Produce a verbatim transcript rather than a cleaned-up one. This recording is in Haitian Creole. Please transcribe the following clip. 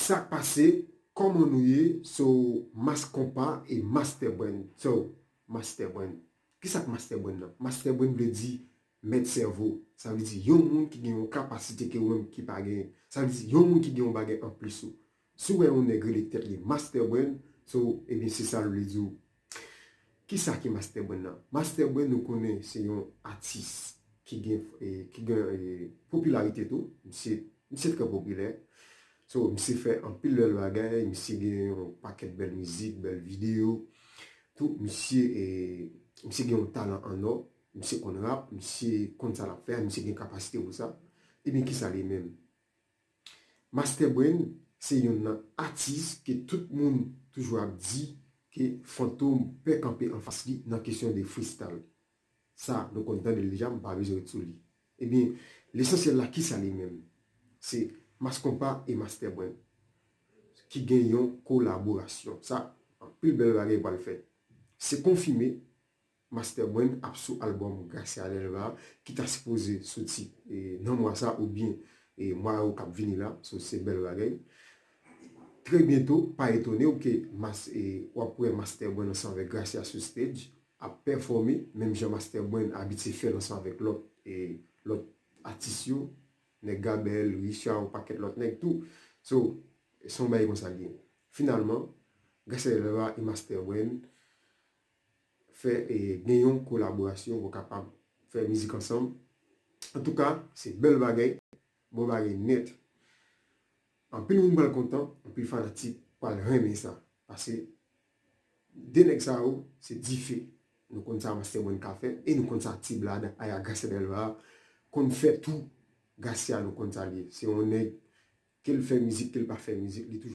Sa k pase? Kòman nou ye? So, Mass Konpa e Master Brain. So, Master Brain. Kisa k Master Brain nan? Master Brain vle di mèt sèvo. Sa vle di yon moun ki gen yon kapasite ke ou menm ki pa genyen. Sa vle di yon moun ki gen yon bagay anplis ou. Si w wè yon nèg rele tèt li Master Brain, so, ebyen, se sa l vle di w. Kisa ki Master Brain nan? Master Brain, nou konnen se yon atis ki gen, eh, ki gen eh, popilarite tou. Misye, misye trè popilè. So, misye fè anpil bèl bagay, misye gen yon pakèt bèl mizik, bèl videyo. Tou, misye, eh, misye gen yon talan an ò, misye konn rap, misye konn sa l ap fè, misye gen kapasite pou sa. Ebyen, kisa li menm? Master Brain se youn nan atis ke tout moun toujou ap di ke Fantom pè kanpe anfas li nan kesyon de freestyle. Sa, nou konn tande l deja, m pa bezwen ret sou li. Ebyen, lesansyèl la, kisa li menm? Se Mass Konpa e Master Brain ki gen yon kolaborasyon. Sa, anpil bèl bagay pral fèt. Se konfime, Master Brain ap sou albòm Gracia Delva ki ta sipoze soti eh, nan mwa sa oubyen eh, mwa yo k ap vini la. So, se bèl bagay. Trè byento, pa etone w ke mas, eh, w ap wè Master Brain ansanm avèk Gracia sou stage, ap pèfòme, menm jan Master Brain abitye fè l ansanm avèk lòt eh, lòt atis yo, nèg Gabel, Richard, yon pakèt lòt nèg tou. So, se yon bagay konsa l ye. Finalman, Gracia Delva e Master Brain fè eh, gen yon kolaborasyon, pou kapab fè mizik ansanm. Antouka, se bèl bagay, bon bagay nèt. Anpil moun pral kontan, anpil fanatik pral renmen sa. Paske de nèg sa yo, se dife. Nou konn sa Master Brain ka fè, e nou konn sa T-Blood, aya Gracia Delva, konn fè tou. Gracia, nou konn sa li ye. Se yon nèg, ke l fè mizik, ke l pa fè mizik, li toujou